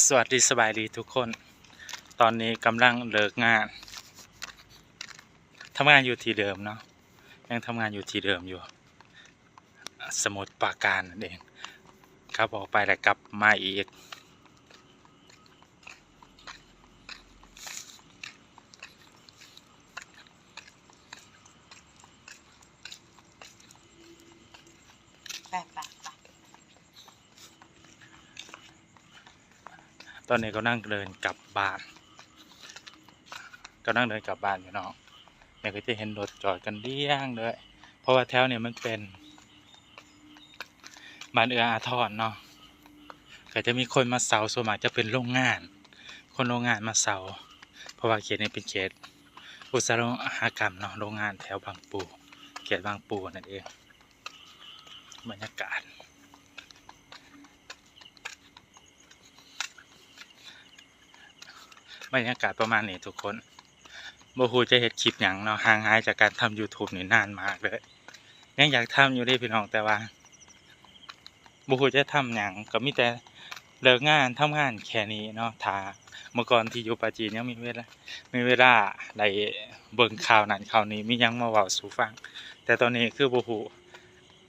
ສະຫວັດດີ ສະບາຍດີທຸກຄົນ. ຕອນນີ້ກຳລັງເລີກງານ ທຳງານຢູ່ທີ່ເດີມເນາະ ຍັງທຳງານຢູ່ທີ່ເດີມຢູ່ ສະໝຸດປາການນັ້ນເອງ. ຂັບອອກໄປແລ້ວກັບມາອີກ. ໄປ ໄປ ໄປ. ຕອນນີ້ກຳລັງເດີນກັບບ້ານ ກຳລັງເດີນກັບບ້ານຢູ່ເນາະ. ແລ້ວກໍຈະເຫັນລົດຈອດກັນລຽງເລີຍ ເພາະວ່າແຖວນີ້ມັນເປັນບ້ານເອື້ອອາທອນເນາະ ກໍຈະມີຄົນມາເຊົ່າ ສ່ວນມາກຈະເປັນໂຮງງານ ຄົນໂຮງງານມາເຊົ່າ ເພາະວ່າເຂດນີ້ເປັນເຂດອຸດສາຫະກຳເນາະ ໂຮງງານແຖວບາງປູ ເຂດບາງປູນັ້ນເອງ. ບັນຍາກາດ ບັນຍາກາດປະມານນີ້ທຸກຄົນ. ບໍ່ຮູ້ຈະເຮັດຄລິບຫຍັງເນາະ ຫ່າງຫາຍຈາກການທຳ YouTube ນີ້ນານມາກເລີຍ. ຍັງຢາກທຳຢູ່ເດ້ພີ່ນ້ອງ ແຕ່ວ່າບໍ່ຮູ້ຈະທຳຫຍັງ ກໍມີແຕ່ເລີກງານ ທຳງານແຄ່ນີ້ເນາະ. ຖ້າເມື່ອກ່ອນທີ່ຢູ່ປາຈີນຍັງມີເວລາ ມີເວລາໄດ້ເບິ່ງຂ່າວນັ້ນຂ່າວນີ້ ມີຫຍັງມາເວົ້າສູ່ຟັງ ແຕ່ຕອນນີ້ຄືບໍ່ຮູ້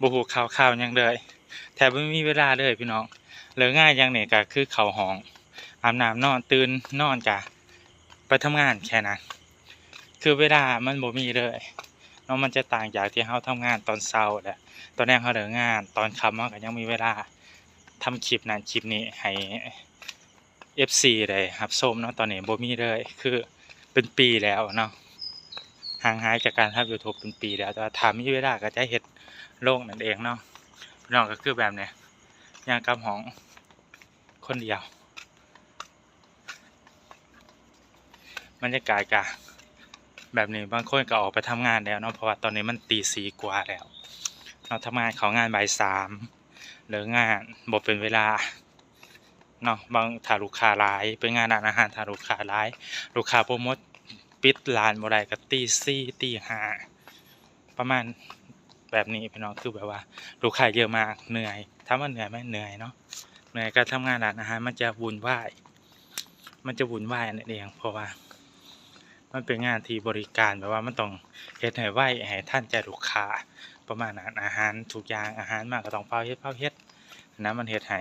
ບໍ່ຮູ້ຂ່າວຄາວຫຍັງເລີຍ ແທບບໍ່ມີເວລາເລີຍພີ່ນ້ອງ. ເລີກງານຫຍັງນີ້ກໍຄືເຂົ້າຫ້ອງ ອາບນ້ຳນອນ ຕື່ນນອນກະໄປທຳງານແຄ່ນັ້ນ ຄືເວລາມັນບໍ່ມີເລີຍເນາະ. ມັນຈະຕ່າງຈາກທີ່ເຮົາທຳງານຕອນເຊົ້າ ແລະ ຕອນແລງເຮົາເລີກງານ ຕອນຄ່ຳເຮົາກໍຍັງມີເວລາທຳຄລິບນັ້ນຄລິບນີ້ໃຫ້ ເອັຟຊີ ໄດ້ຮັບຊົມເນາະ. ຕອນນີ້ບໍ່ມີເລີຍ ຄືເປັນປີແລ້ວເນາະ ຫ່າງຫາຍຈາກການທຳ YouTube ເປັນປີແລ້ວ ແຕ່ວ່າຖ້າມີເວລາກໍຈະເຮັດລົງນັ້ນເອງເນາະ. ພີ່ນ້ອງ ກໍຄືແບບນີ້ ຍ່າງກັບຫ້ອງຄົນດຽວ ບັນຍາກາດກະແບບນີ້ ບາງຄົນກໍອອກໄປທຳງານແລ້ວເນາະ ເພາະວ່າຕອນນີ້ມັນຕີສີ່ກວ່າແລ້ວເນາະ. ທຳງານເຂົ້າງານບ່າຍສາມ ເລີກງານບໍ່ເປັນເວລາເນາະ. ບາງ ຖ້າລູກຄ້າຫຼາຍ ເປັນງານຮ້ານອາຫານ ຖ້າລູກຄ້າຫຼາຍ ລູກຄ້າບໍ່ໝົດ ປິດຮ້ານບໍ່ໄດ້ກໍຕີສີ່ ຕີຫ້າ ປະມານແບບນີ້ພີ່ນ້ອງ. ຄືແບບວ່າລູກຄ້າເຍີະມາກ ເໜື່ອຍ ຖາມວ່າເໜື່ອຍໄໝ? ເໜື່ອຍເນາະ ເໜື່ອຍ. ການທຳງານຮ້ານອາຫານມັນຈະວຸ່ນວາຍ ມັນຈະວຸ່ນວາຍນັ້ນເອງ ເພາະວ່າມັນເປັນງານທີ່ບໍລິການ ແບບວ່າມັນຕ້ອງເຮັດໃຫ້ໄວ ໃຫ້ທັນໃຈລູກຄ້າ ປະມານນັ້ນ. ອາຫານທຸກຢ່າງ ອາຫານມາກໍຕ້ອງຟ້າວເຮັດ ຟ້າວເຮັດນະ ມັນເຮັດໃຫ້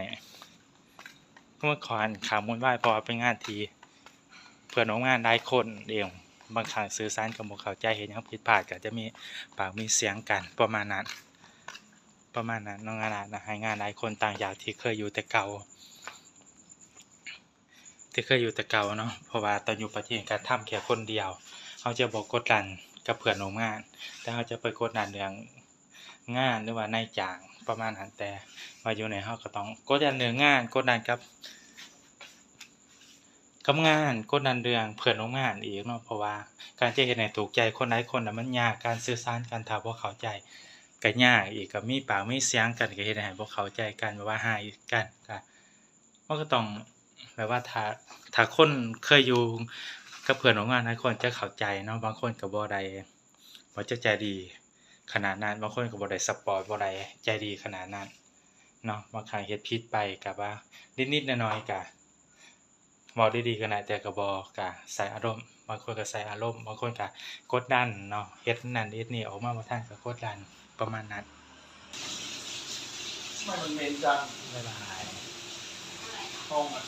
ເມື່ອກ່ອນຂ້າງວຸ່ນວາຍ ເພາະວ່າເປັນງານທີ່ເພື່ອນຮ່ວມງານຫຼາຍຄົນເອງ ບາງຄັ້ງສື່ສານກັນບໍ່ເຂົ້າໃຈ ເຮັດຫຍັງຜິດພາດກໍຈະມີປາກມີສຽງກັນ ປະມານນັ້ນ ປະມານນັ້ນເນາະ. ງານ ງານຫຼາຍຄົນ ຕ່າງຈາກທີ່ເຄີຍຢູ່ແຕ່ເກົ່າ ທີ່ເຄີຍຢູ່ແຕ່ເກົ່າເນາະ ເພາະວ່າຕອນຢູ່ປະເທດ ການທຳແຄ່ຄົນດຽວ ເຮົາຈະບໍ່ກົດດັນກັບເພື່ອນຮ່ວມງານ ແຕ່ເຮົາຈະໄປກົດດັນເລື່ອງ ງານ ຫຼືວ່ານາຍຈ້າງປະມານນັ້ນ. ແຕ່ວ່າຢູ່ນີ້ເຮົາກໍຕ້ອງກົດດັນເລື່ອງງານ ກົດດັນກັບ ກັບງານ ກົດດັນເລື່ອງເພື່ອນຮ່ວມງານອີກເນາະ ເພາະວ່າການຈະເຮັດໃຫ້ຖືກໃຈຄົນຫຼາຍຄົນນະມັນຍາກ ການສື່ສານກັນຖ້າບໍ່ເຂົ້າໃຈກໍຍາກອີກ ກໍມີປາກມີສຽງກັນ ກໍເຮັດໃຫ້ບໍ່ເຂົ້າໃຈກັນ ແບບວ່າຮ້າຍກັນ ກໍ ມັນກໍຕ້ອງແບບວ່າ ຖ້າ ຖ້າຄົນເຄີຍຢູ່ກັບເພື່ອນຮ່ວມງານຫຼາຍຄົນຈະເຂົ້າໃຈເນາະ. ບາງຄົນກໍບໍ່ໄດ້ ບໍ່ຈະໃຈດີຂະໜາດນັ້ນ ບາງຄົນກໍບໍ່ໄດ້ສະປອດ ບໍ່ໄດ້ໃຈດີຂະໜາດນັ້ນເນາະ. ບາງຄັ້ງເຮັດຜິດໄປກໍວ່ານິດໆໜ້ອຍໆ ກໍເວົ້າດີໆກໍໄດ້ ແຕ່ກໍບໍ່ ກໍໃສ່ອາລົມ ບາງຄົນກໍໃສ່ອາລົມ ບາງຄົນກໍກົດດັນເນາະ ເຮັດນັ້ນເຮັດນີ້ອອກມາບໍ່ທັນກໍກົດດັນ ປະມານນັ້ນ. ທຳໄມມັນເໝັນຈັງ? ບາຍບາຍ. ຫ້ອງມັນ